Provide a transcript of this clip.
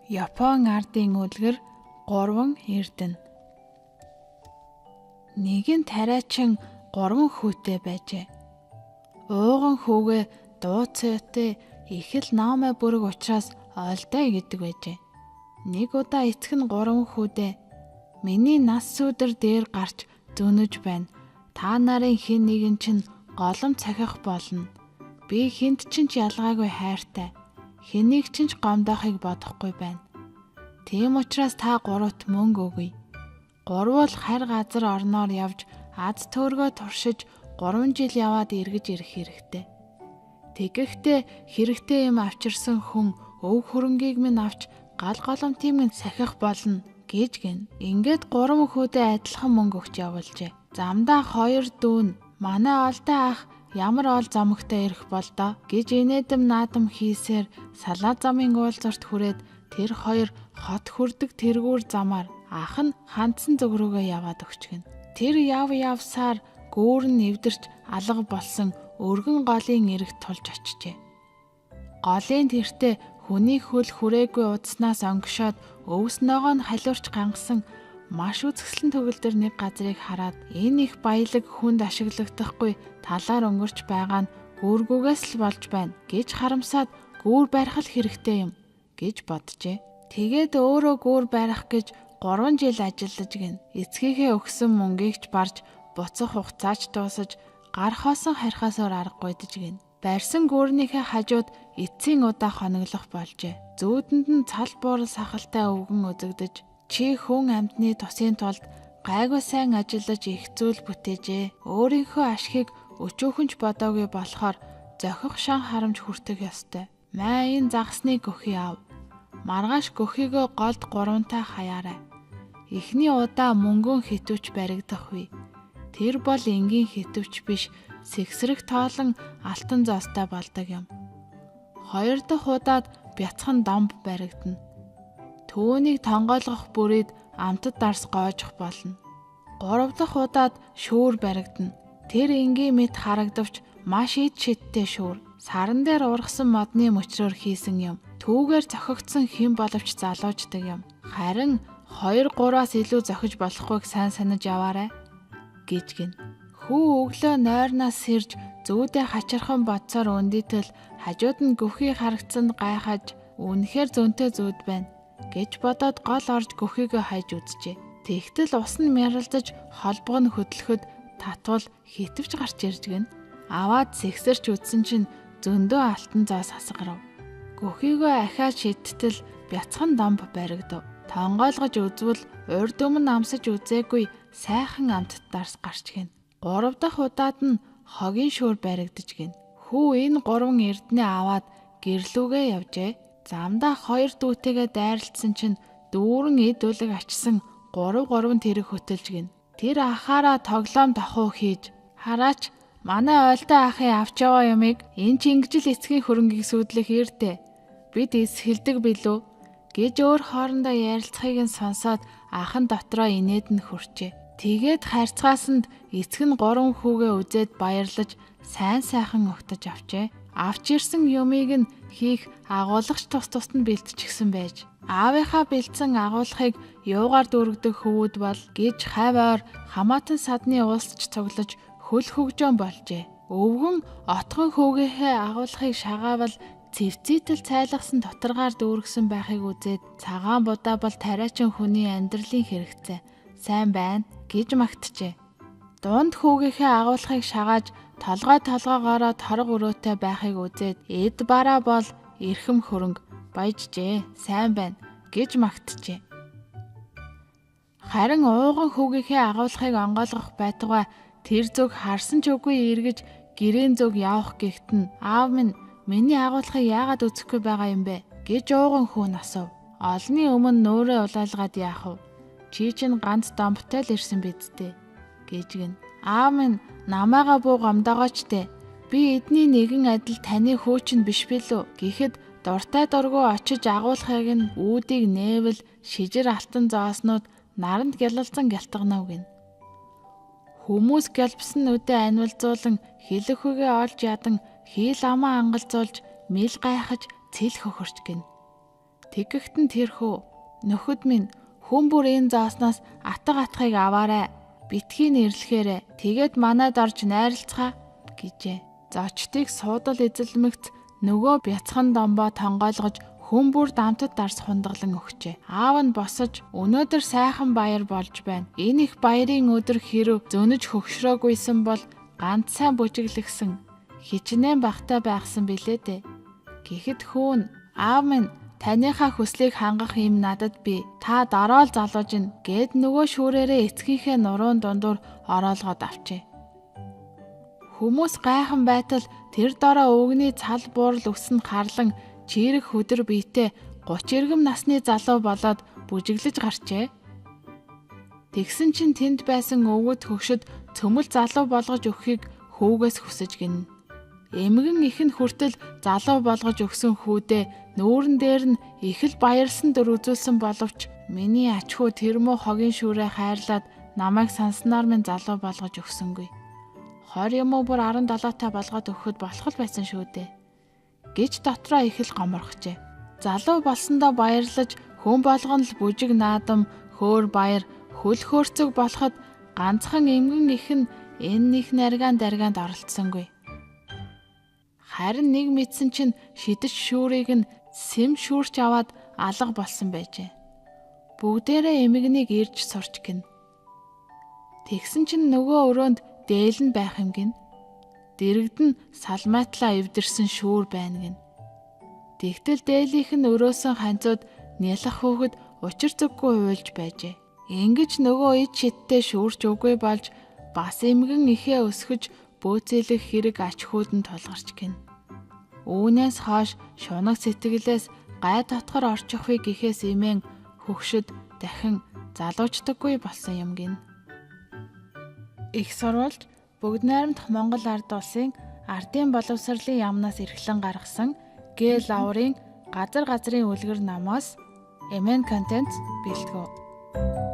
Япон ардын үлгэр 3 эрдэнэ. Нэгэн тариачин 3 хүүтэй байжээ. Ууган хүүгээ дуу цойтой их л наамай бүрэг учраас ойлтой гэдэг байжээ. Нэг удаа эцэг нь 3 хүүдээ миний нас сүүдэр дээр гарч зөнөж байна. Та нарын хэн нэгэн чинь голом цахих болно. Би хүнд чинь ч ялгаагүй хайртай. Хэнийг чинь ч гомдоохыг бодохгүй байна. Тийм учраас та гуравт мөнгө өгье. Гурвуул харь газар орноор явж аз төөргөө туршиж 3 жил яваад эргэж ирэх хэрэгтэй. Тэгэхдээ хэрэгтэй юм авчирсан хүн өв хөрөнгийг минь авч гал голомтыг минь сахих болно гэж гин. Ингээд 3 хүүдээ адилхан мөнгө өгч явуулжээ. Замдаа 2 дүү нь манай олдоо ах ямар ол замагтай ирэх болдоо гэж инээдэм наадам хийсээр салаа замын уулзарт хүрээд тэр хоёр хот хүрдэг тэргүүр замаар ах нь хандсан зүг рүүгээ яваад өгчгэн. Тэр яв явсаар гүүр нь нэвдэрч алга болсон өргөн голын эрэгт тулж очжээ. Голын тэртээ хүний хөл хүрээгүй удснаас онгошоод өвс ногоо нь халиурч гангасан маш үзэсгэлэн төгөлдөр нэг газрыг хараад энэ их баялаг хүнд ашиглагдахгүй талаар өнгөрч байгаа нь гүүргүүгээс л болж байна гэж харамсаад гүүр барих л хэрэгтэй юм гэж боджээ. Тэгээд өөрөө гүүр барих гэж 3 жил ажиллаж гин. Эцгийнхээ өгсөн мөнгийг ч барж буцах хугацаач дуусаж гар хоосон харихаасаар аргагүйдэж гин. Барьсан гүүрнийхээ хажууд эцсийн удаа хоноглох болжээ. Зүүдэнд нь цал буурал сахалтай өвгөн үзэгдэж чи хүн амьтны тусын тулд гайгүй сайн ажиллаж их зүйл бүтээжээ. Өөрийнхөө ашигыг өчөөхөн ч бодоогүй болохоор зохих шан харамж хүртэх ёстой. Маа энэ загасныг гөхий ав. Маргааш гөхийгөө голд гуравтаа хаяарай. Эхний удаа мөнгөн хитвч баригдах үе. Тэр бол энгийн хитвч биш, сэгсрэг тоолон алтан зоостой болдог юм. Хоёр дахь удаад бяцхан домб баригдана. Түүнийг тонгоолгох бүрээд амтад дарс гоожих болно. Гурав дахь удаад шүүр баригдана. Тэр энгийн мэт харагдавч маш ид шидтэй шүүр. Саран дээр ургасан модны мөчрөөр хийсэн юм. Түүгээр цохигдсон хэн боловч залууждаг юм. Харин 2 3-аас илүү зохиж болохгүйг сайн санаж яваарай гэж гин. Хүү өглөө нойрноос сэрж зүүдээ хачирхан бодсоор өндийтэл хажууд нь гөхий харагдсанд гайхаж үнэхээр зөнтэй зүүд байна гэж бодоод гол орж гөхийгөө хайж үзжээ. Тэгтэл ус нь мяралдаж холбоо нь хөдлөхөд татвал хитвч гарч ирж гин. Аваад сэгсэрч үзсэн чинь зөндөө алтан зоос хасгарав. Гөхийгөө ахиад шидтэл бяцхан домб баригдав. Тонгоолгож үзвэл урд өмнө амсаж үзээгүй сайхан амтд дарс гарч гин. Гурав дахь удаад нь хогийн шүүр баригдаж гин. Хүү энэ гурван эрдэнэ аваад гэрлүүгээ явжээ. Замдаа хоёр дүүтэйгээ дайралтсан чинь дүүрэн эд үлэг ачсан 3 3 тэрэг хөтөлж гин. Тэр ахаараа тоглоом тохуу хийж хараач манай ойлтой ахын авч яваа юмыг энэ чингижил эцгийн хөрөнгийг сүйдлэх эрдэ. Бид эс хэлдэг билүү гэж өөр хоорондоо ярилцахыг нь сонсоод ах нь дотроо инээд нь хөрчээ. Тэгээд харьцгаасанд эцэг нь 3 хүүгээ үзээд баярлаж сайн сайхан угтаж авчээ. Авч ирсэн юмыг нь хийх агуулгач тус тусад нь бэлтчихсэн байж. Аавынхаа бэлдсэн агуулгыг юугаар дүүргдэг хөвүүд бол гэж хавь ойр хамаатан садны уулсч цуглаж хөл хөгжөөн болжээ. Өвгөн отгон хүүгийнхээ агуулгыг шагаавал цэвцийтэл цайлгасан тутаргаар дүүргэсэн байхыг үзээд цагаан будаа бол тариачин хүний амьдралын хэрэгцээ сайн байна гэж магтжээ. Дунд хүүгийнхээ агуулгыг шагааж толгой толгоогоороо торго өрөөтэй байхыг үзээд эд бараа бол эрхэм хөрөнгө баяжжээ сайн байна гэж магтжээ. Харин ууган хүүгийнхээ агуулгыг онгойлгох байтугай тэр зүг харсан ч үгүй эргэж гэрийн зүг явах гэгт нь аав минь миний агуулгыг яагаад үзэхгүй байгаа юм бэ гэж ууган хүү нь асуув. Олны өмнө нөөрэ улаалгаад яах вэ? Чи чинь ганц домбтой л ирсэн биз дээ гэж гин. Аав минь намайгаа буу гомдоогооч дээ. Би эдний нэгэн адил таны хүү чинь биш билүү гэхэд дуртай дургу очиж агуулгыг нь үүдийг нээвэл шижир алтан зооснууд наранд гялалзан гялтганав гин. Хүмүүс гялбсан нүдээ анивалзуулан хэлэх үгээ олж ядан хийл амаа ангалзуулж мэл гайхаж цэл хөхөрч гин. Тэгэхт нь тэр хөө нөхөд минь хүн бүр энэ зооснаас атга атхыг аваарай. Битгий нэрлэхээрээ тэгээд манайд орж найралцгаа гэжээ. Зочдыг суудал эзэлмэгц нөгөө бяцхан домбоо тонгойлгож хүн бүр дамтад дарс хундаглан өгчээ. Аав нь босож өнөөдөр сайхан баяр болж байна. Энэ их баярын өдөр хэрв зөнөж хөгшрөөгүйсэн бол ганц сайн бүжиглэгсэн хичнээн багтай байхсан билээ дээ. Гэхэд хүүн аав минь таныхаа хүслийг хангах юм надад би та дороол залууж ин гэд нөгөө шүүрээрээ эцгийнхээ нуруун дундуур ороолгоод авчээ. Хүмүүс гайхан байтал тэр дороо өвгөний цал буурал өсөн харлан чийрэг хөдөр биетэй 30 иргэм насны залуу болоод бүжиглэж гарчээ. Тэгсэн чинь тэнд байсан өвгөд хөгшөд цөмөл залуу болгож өгөхийг хүүгээс хүсэж гинэ. Эмгэн их нь хүртэл залуу болгож өгсөн хүүдээ нүүрэн дээр нь их л баярлсан дөр үзүүлсэн боловч миний ач хүү тэр муу хогийн шүүрээ хайрлаад намайг санснаар минь залуу болгож өгсөнгүй. 20 юм уу бүр 17 та болгоод өгөхөд болох л байсан шүү дээ гэж дотроо их л гоморхжээ. Залуу болсондоо баярлаж хүн болгон л бүжиг наадам, хөөр баяр, хөл хөөрцөг болоход ганцхан эмгэн их нь энэ них наргаан даргаанд оролцсонгүй. Харин нэг мэдсэн чинь шидэж шүүрийг нь сэм шүүрч аваад алга болсон байжээ. Бүгдээрээ эмгэнийг ирж сурч гин. Тэгсэн чинь нөгөө өрөөнд дээл нь байх юм гин. Дэрэгд нь салмайтлаа эвдэрсэн шүүр байна гин. Тэгтэл дээлийнх нь өрөөсөн ханзууд нялх хөөхөд учир зүггүй уйлж байжээ. Ингэж нөгөө ид шидтэй шүүрч үгүй болж бас эмгэн ихээ өсгөж бөөцөөлөх хэрэг ач хүүд нь тулгарч гин. Үүнээс хойш шунаг сэтгэлээс гай дотгор орчихвыг гэхээс имэн хөгшөд дахин залуучдаггүй болсон юм гин. Их сурвалж Бүгд найрамдах Монгол Ард Улсын Ардын боловсролын яамнаас эрхлэн гаргасан Г Лаврын газар газрын үлгэр намаас MN Content бэлтгэв.